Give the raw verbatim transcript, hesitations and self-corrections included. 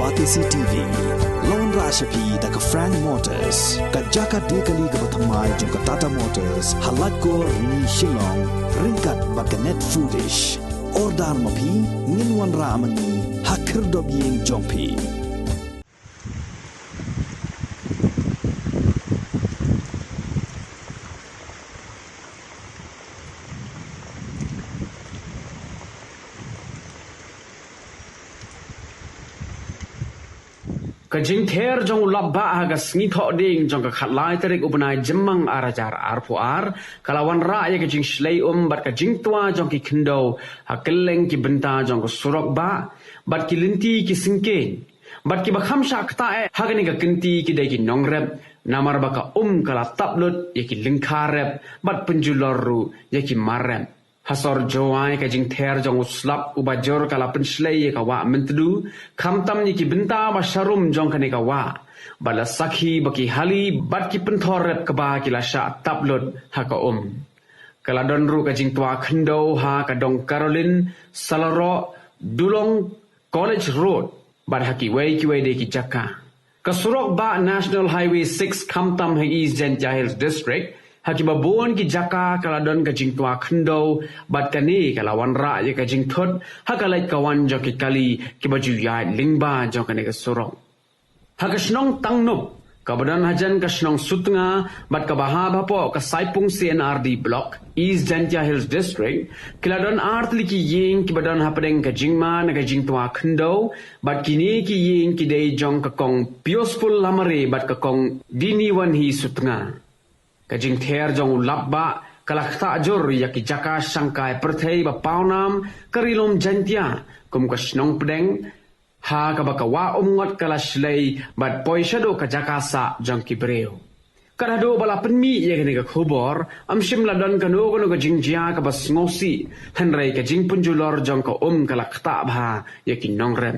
Batesi T V, la wanrah sha phi da ka Frank Motors, ka jaka die kali kaba thymmai jong ka Tata Motors, ha Laitkor, Rni, Shillong, ryngkat bad ka Net Foodish. Order ma phi, ngin wanrah mynne ha khyrdop ïing jong phi. Ka jingther jong u lapbah ha ka sngi Thohdieng jong ka khatlai tarik u bnai Jymmang ar hajar arphew ar, ka la wanrah ïa ka jingshlei um bad ka jingtwa jong ki khyndew ha kylleng ki bynta jong ka surok bah bad ki lynti ki syngkien. Bad kiba kham shah ktah eh ha kane ka kynti ki dei ki nongrep, namar ba ka um ka la tap lut ïa ki lyngkha rep bad pynjulor ruh ïa ki mar rep. Ha sor Jowai, ka jingther jong u slap uba jur ka la pynshlei ïa ka wah Myntdu, khamtam ïa ki bynta ba sharum jong kane ka wah. Bad la sakhi ba ki hali bad ki pynthor rep kba ki la shah tap lut ha ka um. Ka la don ruh ka jingtwa khyndew ha ka dong Caroline, Salaroh, Dulong, College Road bad ha kiwei kiwei de ki jaka. Ka surok bah National Highway six khamtam ha East Jaintia Hills District, ha kiba bun ki jaka ka la don ka jingtwa khyndew, bad kane ka la wanrah ïa ka jingthut ha ka leit ka wan jong ki kali kiba ju ïaid lyngba jong kane ka surok. Ha ka shnong Tangnup, kaba don hajan ka shnong Sutnga bad kaba hap hapoh ka Saipung C and R D Block, East Jaintia Hills District, ki la don ar tylli ki ïing kiba don hapdeng ka jingma na ka jingtwa khyndew, bad kine ki ïing ki dei jong ka Kong Piosful Lamare bad ka Kong Diniwanhi Sutnga. Ka jingther jong u lapbah ka la ktah jur ïa ki jaka shangkai pyrthei ba pawnam ka Ri Lum Jaintia, kum ka shnong Pdeng, ha kaba ka wah Umngot ka la shlei bad poi shaduh ka jaka sah jong ki briew. Kat haduh ba la pynmih ïa kane ka khubor, ym shym la don kano kano ka jingjia kaba sngewsih, hynrei ka jingpynjulor jong ka um ka la ktah bha ïa ki nongrep.